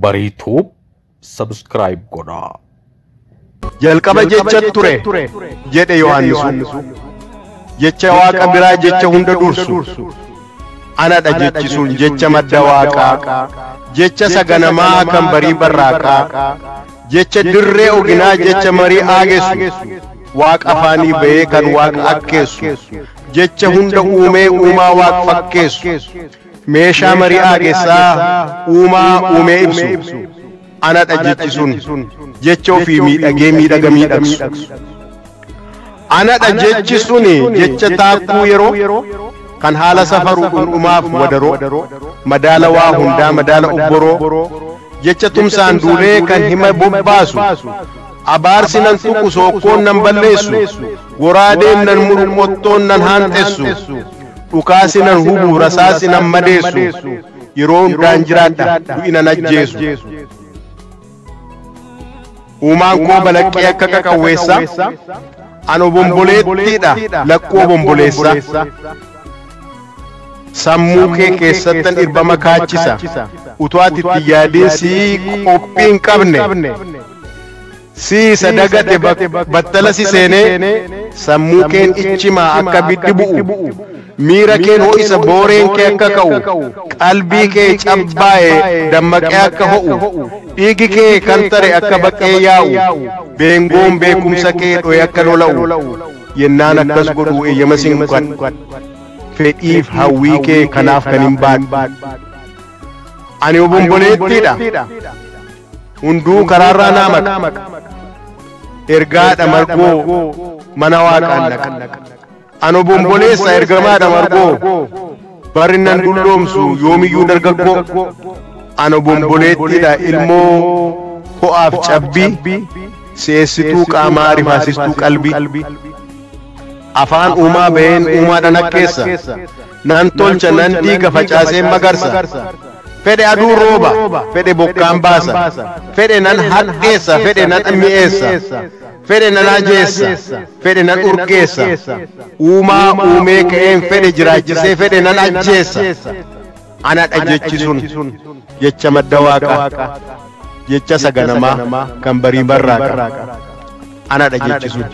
Bariituub subscribe godhaa. Jalqaba jecha ture jedhe Yohaannisu. Jecha Waaqa biraa jecha hunda dursu. Anadha jechi sun jecha madda Waaqaa. Jecha saganamaa kan barii barraaqaa. Jecha dirree oginaa jecha marii aagessu. Waaqa afaanii ba'ee kan Waaqa akkeessu. Jecha hunda uumee uumaa Waaqa fakkeessu. Meeshaa marii aagessaa uumaa uumee ibsu. Anadha jechi sun jecha ofii miidhagee miidhaga miidhagsu. Anadha jechi suni jecha taakkuu yeroo kan haala safaru dhundhumaaf wadaroo madaala waa hundaa madaala obboroo jecha tumsaan duulee kan hima bobbaasu abaarsi nan tuqu sookkoon nan balleessu goraadeen nan muru qottoon nan haanxessu dhukaasi nan hubu rasaasi nan madeessu yeroo hundaan jiraadha du'i nan ajjeesu. Uumaan koo balaqqee akka qaqawweessa an obomboleettiidha lakkoo obomboleessa. Sammuu kee keessattan irbama kaachisa utuu ati itti yaadiin sii qophii hin qabne sii isa dagate battala si seenee sammuu keen ichimaa akka biddi bu'u miira keen ho'isa booreen kee akka ka'u qalbii kee cabbaa'e dammaqee akka ho'u dhiigi kee kan tare akka baqee yaa'u beengoon beekumsa kee dho'e akka lola'u yennaan akkas godhu eeyyama sin kadhu fedhiif hawwii kee kanaaf kan hin baadhu. Ani obomboleettiidha. Hunduu karaarraa naa maqa. Ergaadha margoo mana Waaqaan naqa. Ani obomboleessa ergamaadha margoo. Barri nan dulloomsu yoomiyyuu dargaggoo. Ani obomboleettiidha ilmoo ho'aaf cabbii si'eessituu qaamaa rifaasistuu qalbii. Afaan uumaa ba'een uumaadhaan akkeessa. Nan tolcha nan diiga facaaseen magarsa. Fedhe aduu rooba, fedhe bokkaan baasa. Fedhe nan hadheessa, fedhe nan mi'eessa. Fedhe nan ajeessa, fedhe nan urgeessa. Uumaa uumee ka'een fedhe jiraachisee fedhe nan ajjeessa. Anadha jechi sun jecha madda Waaqaa. Jecha saganamaa kan barii barraaqa. Anadha jechi sun.